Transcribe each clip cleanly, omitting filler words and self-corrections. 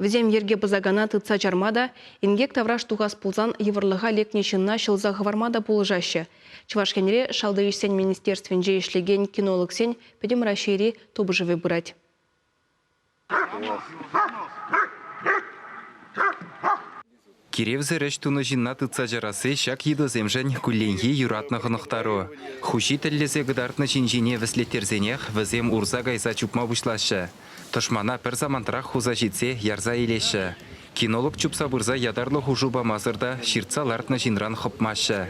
Вӗсем йӗрке пӑсакана тытса чарма та, инкек тавраш тухас пулсан йывӑрлӑха лекнӗ ҫынна ҫӑлса хӑварма та пулӑшаҫҫӗ. Чӑваш Енре Шалти ӗҫсен министерствинче ӗҫлекен кинологсен Пӗтӗм Раҫҫейри тупӑшӑвӗ пырать. Киревсӗр ӗҫ тунӑ ҫынна тытса чарасси ҫак йытӑсемшӗн кулленхи юратнӑ хӑнӑхтару. Хуҫи тӗллесе кӑтартнӑ ҫын ҫине вӗслеттерсенех вӗсем урса кайса чупма пуҫлаҫҫӗ. Тӑшмана пӗр самантрах хуса ҫитсе ярса илеҫҫӗ. Кинолог чупса пырса ятарлӑ хушу памасӑр та ҫыртса лартнӑ ҫынран хӑпмаҫҫӗ.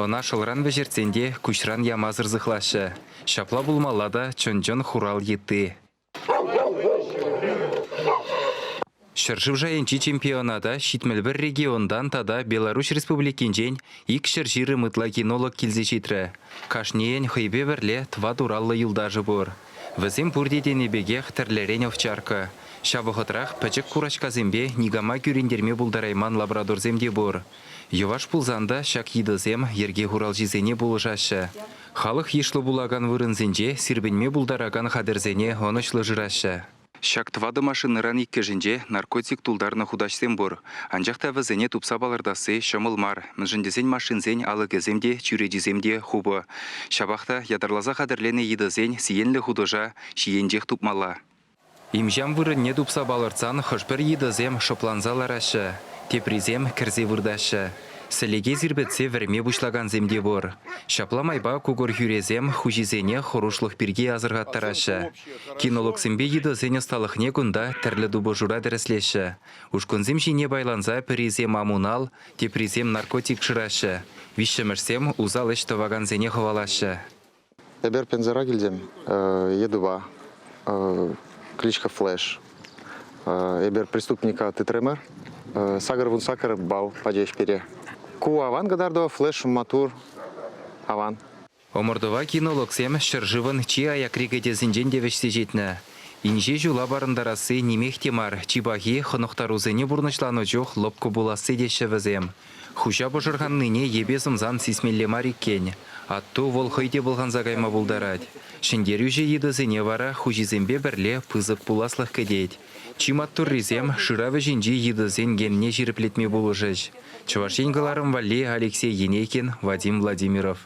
Ӑна шӑлран вӗҫертсен те куҫран ямасӑр сыхлаҫҫӗ. Ҫапла пулмалла та чӑн-чӑн хурал йытти. Ҫӗршыв шайӗнчи чемпионата 71 регионтан тата Беларуҫ Республикинчен 220 ытла кинолог килсе ҫитрӗ. Кашнийӗн хӑйпе пӗрле тӑват ураллӑ юлташӗ пур. Вӗсем пурте тенӗ пекех тӗрлӗрен овчарка. Ҫав вӑхӑтрах пӗчӗк курачкасемпе никама кӳрентерме пултарайман лабрадорсем те пур. Йӑваш пулсан та ҫак йытӑсем йӗрке хуралҫисене пулӑшаҫҫӗ. Халӑх йышлӑ пулакан вырӑнсенче сирпӗнме пултаракан хатӗрсене ӑнӑҫлӑ шыраҫҫӗ. Ҫак тӑватӑ машинӑран иккӗшӗнче наркотик тултарнӑ хутаҫсем пур. Анчах та вӗсене тупса палӑртасси ҫӑмӑл мар, мӗншӗн тесен машинсен алӑкӗсем те, чӳречисем те хупӑ. Ҫапах та ятарласа хатӗрленӗ йытӑсен сиенлӗ хутӑша ҫийӗнчех тупмалла. Имҫам вырӑнне тупса палӑртсан хӑш-пӗр йытӑсем шӑпланса лараҫҫӗ, теприсем кӗрсе выртаҫҫӗ. Сӗлеке сирпӗтсе вӗрме пуҫлакансем те пур. Ҫапла майпа кукӑр хӳресем хуҫисене хӑрушлӑх пирки асӑрхаттараҫҫӗ. Кинологсемпе йытӑсен ӑсталӑхне кунта тӗрлӗ тупӑшура тӗрӗслеҫҫӗ. Ушкӑнсем ҫине пайланса пӗрисем амунал, теприсем наркотик шыраҫҫӗ, виҫҫӗмӗшсем усал ӗҫ тӑвакансене хӑвалаҫҫӗ. Эпир Пензӑра килтӗм, Едува, кличка Флэш. Эпир преступника тытрӑмӑр, 88 балл пачӗҫ пире. Ку аван кӑтарту, Флэш маттур, аван. Ӑмӑртӑва кинологсем ҫӗршывӑн чи аякри кӗтесӗнчен те вӗҫсе ҫитнӗ. Инҫе ҫула парӑнтарасси нимех те мар, чи пахи хӑнӑхтарусене пурнӑҫланӑ чух лӑпкӑ пуласси теҫҫӗ вӗсем. Хуҫа пӑшӑрханнине йӗпе сӑмсан сисмелле мар иккен. Атту вӑл хӑй те пӑлханса кайма пултарать. Ҫӗнтерӳҫӗ йытӑсене вара хуҫисемпе пӗрле пысӑк пуласлӑх кӗтет. Чи маттуррисем шырав ӗҫӗнчи йытӑсен генне ҫирӗплетме пулӑшӗҫ. Чӑваш Ен кӑларӑм валли Алексей Енейкин, Вадим Владимиров.